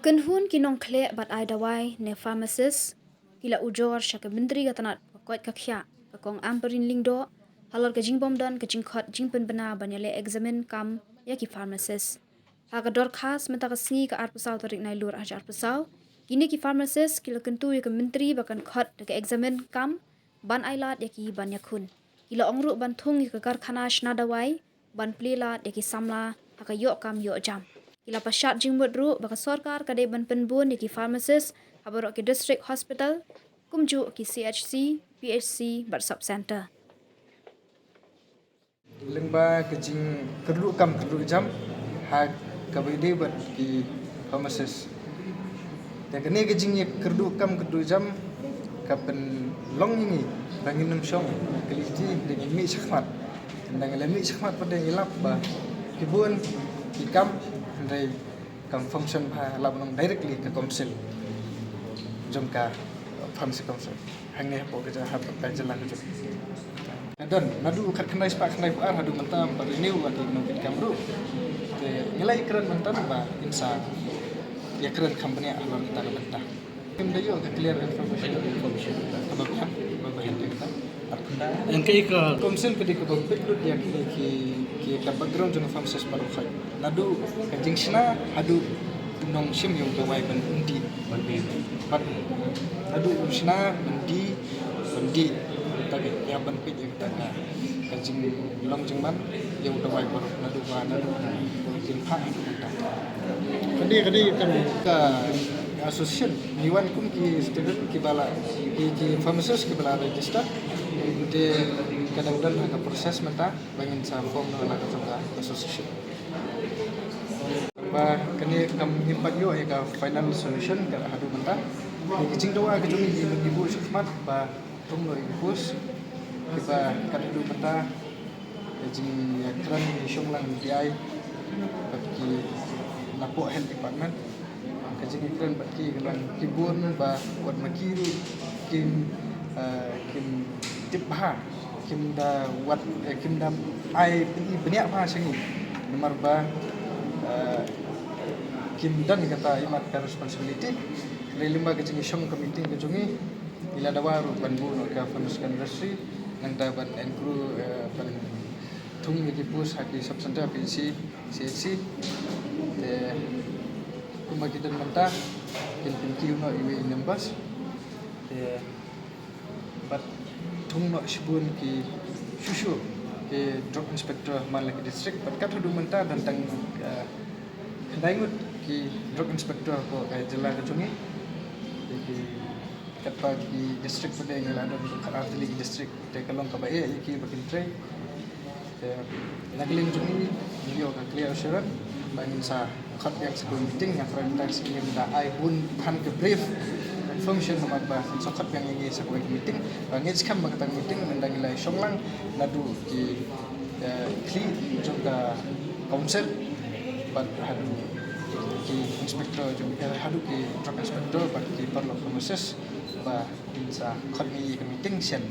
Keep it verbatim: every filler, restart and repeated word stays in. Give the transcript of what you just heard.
Kynhun ki nongkhleh bad ai dawai ne pharmacist ki la ujor sha ka Myntri ka tnat ka koit ka khiah, ka Kong Ampareen Lyngdoh, halor ka jingbym don ka jingkhot jingpynbna ban ïaleh examine kam ïa ki pharmacist. Ha ka dorkhas mynta ka sngi ka arphew saw tarik Nailur arhajar arphew saw, kine ki pharmacist ki la kyntu ïa ka Myntri ba kan khot da ka examine kam ban ai lad ïa ki ban ïakhun. Ki la ong ruh ban thung ïa ka karkhana shna dawai ban plie lad ïa ki samla ha ka ïoh kam ïoh jam. Ki la pashat jingmut ruh ba ka sorkar ka dei ban pynbun ïa ki pharmacist ha baroh ki district hospital, kumjuh ki C H C, P H C bad sub center. Lyngba ka jingkyrduh kam kyrduh jam ha kaba ïadei bad ki pharmacist. Te kane ka jingïakyrduh kam kyrduh jam ka pynlong ïa ngi ba ngin ym shong kylli kti, da ngi mih shakhmat. Tang da ngi la mih shakhmat pat da ngi lap ba ki bun ki kam, hynrei kam function bha, la ban ong directly ka council jong ka pharmacy council hangne hapoh ka jylla, hapoh ka jylla ka jong. Don naduh khatkhyndai spah khyndaiphew ar haduh mynta ym pat renew ïa ki nongkitkam ruh. Te ngi la ïakren mynta ba ngin sa ïakren kham bniah halor kata ka bynta. Ngim da ïoh ka clear information, information kaba bha, kaba bha ïa kata. Ïa kaei ka council ka dei kaba peit lut ïa ki, ki, ki, ka background jong ka pharmacist baroh khoit. Naduh ka jingshna haduh u nongshim ïa u dawai ban dih. Ban dih. Ban, naduh u shna ban dih, ban dih. Kata ka ïa ban peit ïa kata ka, ka jinglong jingman ïa u dawai baroh naduh ba, naduh ba kin phah haduh mynta. Ka dei, ka dei ka, ka association ngi wan kum ki student kiba la, ki, ki pharmacist kiba la register. Te ka dang don ha ka process mynta ba ngin sa form noh la ka jong ka association. Ba kane kam ngim pat ïoh ïa ka final solution ka haduh mynta. Ïa ka jingdawa ka jong ngi, ngi buh shakhmat ba thung noh ïa ki post kiba kat haduh mynta. Ka jingïakren ngi shong lang ngi ai bad ki napoh health department. Ka jingïakren bad ki ka long ki bun ba wat ma ki ruh kim, eh, kim tip bha, kim da wat, eh, kim da ai pyni bniah bha sha ngi. Namar ba, eh, kim don kata imat ka responsibility. Hynrei lyngba ka jingïashong ka meeting ka jong ngi, ngi la dawa ruh ban buh noh ka pharmaceutical industry, nangta ban encroach, eh, ban thung ïa ki post ha ki sub center, P H C, C H C. Te kumba ki don mynta kin pynkiew noh iwei i numbers. Te bad thung noh shibun ki shuh shuh ki drug inspector man la ki district. Bad kat haduh mynta don tang, eh, khyndai ngut ki drug inspector hapoh ka jylla ka jong ngi. Te ki katba ki district pat de ngi la don khatar tylli ki district. Te ka long kaba eh ïa ki ba kin trei. Te na ka liang jong ngi ngi ïoh ka clear assurance ba ngin sa khot biang sa kawei meeting, ïa kren tang sa ngin da ai bun than ka brief information namar ba ngin sa khot biang ïa ngi sa kawei meeting. Ba ngi skhem ba kata ka meeting mynta ngi la shong lang naduh ki, eh, khlieh jong ka council bad haduh ki inspector jong, eh, haduh ki drug inspector bad ki paralok pharmacist ba ngin sa khot ïa ka meeting shen.